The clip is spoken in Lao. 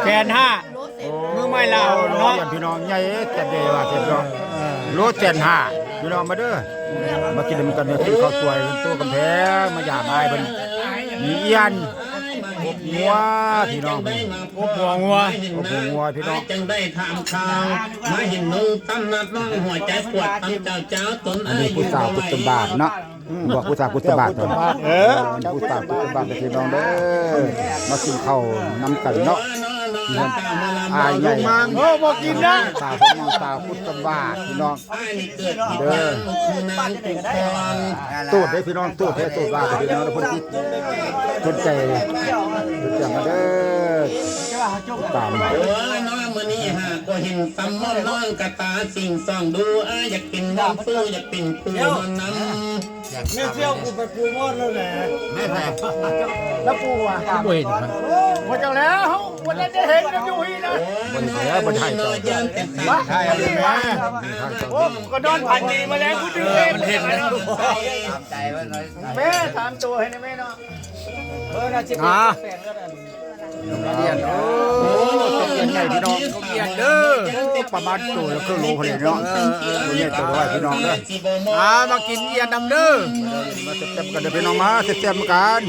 ແສນຫ້າ ໂອ້ ມືໃໝ່ລາວເນາະ ໂອ້ ພີ່ນ້ອງ ໃຫຍ່ຈັດເດວ່າເສຍເນາະ ເອີ ໂລແສນຫ້າ ພີ່ນ້ອງມາເດີ ມາກິນນຳກັນເດີ ກິນເຂົ້າສວຍເປັນຕົວກຳແພງ ມາຢາມອ້າຍເພິ່ນ ມີອ່ຽນ ອົບງົວ ພີ່ນ້ອງ ອົບຫົວງົວ ອົບຫົວງົວ ພີ່ນ້ອງ ຈັ່ງໄດ້ຖາມຂ່າວ ມາເຫັນໜຸ່ງຕຳນັດນ້ອງຫົວໃຈປວດຕຳເຈົ້າເຈົ້າຕົນ ອັນນີ້ຜູ້ສາວກຸດຕະບາດເນາະ ອືມ ບອກຜູ້ສາວກຸດຕະບາດກ່ອນ ເອີ ອັນນີ້ຜູ້ສາວກຸດຕະບາດເດີພີ່ນ້ອງເດີ ມາກິນເຂົ້ານຳກັນເນາະ ອ້າຍໃຫຍ່ ເອີ ບໍ່ກິນນະ ສາວ ນ້ອງສາວກຸດຕະບາດພີ່ນ້ອງເດີ ໂຕດເດ້ພີ່ນ້ອງ ໂຕດແທ້ໂຕດວ່າເດີພີ່ນ້ອງ ເພິ່ນຊິສົນໃຈ ສົນໃຈມາເດີ ຕາມ ເອີ ເນາະ ມື້ນີ້ຫາກໍເຫັນຕຳມ່ອນນ້ອງກະຕາສິ່ງສ່ອງດູ ອ້າຍຢາກເປັນນ້ອງຕູ້ ຢາກເປັນຄູ່ນອນນຳ ແມ່ນສ່ຽວກູໄປປູໝົດແລ້ວແຫຼະ ແມ່ນໃຜ ແລ້ວປູຫວາ ບໍ່ເຫັນ ໂອ້ ບໍ່ຈັກແລ້ວ ບໍ່ໄດ້ເຫັນກັນຢູ່ນີ້ນະ ບໍ່ເຫັນແລ້ວ ບໍ່ໄດ້ເຈົ້າ ໄດ້ແລ້ວແມ່ ໂອ້ ກໍນອນຝັນດີມາແລ້ວ ຜູ້ຖືເຫັນ ເອີ ມັນເຫັນແລ້ວ ແມ່ ສາມໂຕໃຫ້ແມ່ເນາະ ເອີ ໜ້າຊິເປັນ ອ່າ ແປດແລ້ວນະ ໂອ້ ເປັນໃຫຍ່ພີ່ນ້ອງ ເປັນໃຫຍ່ເດີ ປະມານໂຕລະເຄິ່ງໂລພຸ້ນແຫຼະເນາະ ເອີ ໂຕໃຫຍ່ໂຕນ້ອຍພີ່ນ້ອງເດີ ອ່າ ມາກິນອ່ຽນນຳເດີ ມາແຊບໆກັນເດີພີ່ນ້ອງ ມາແຊບໆກັນ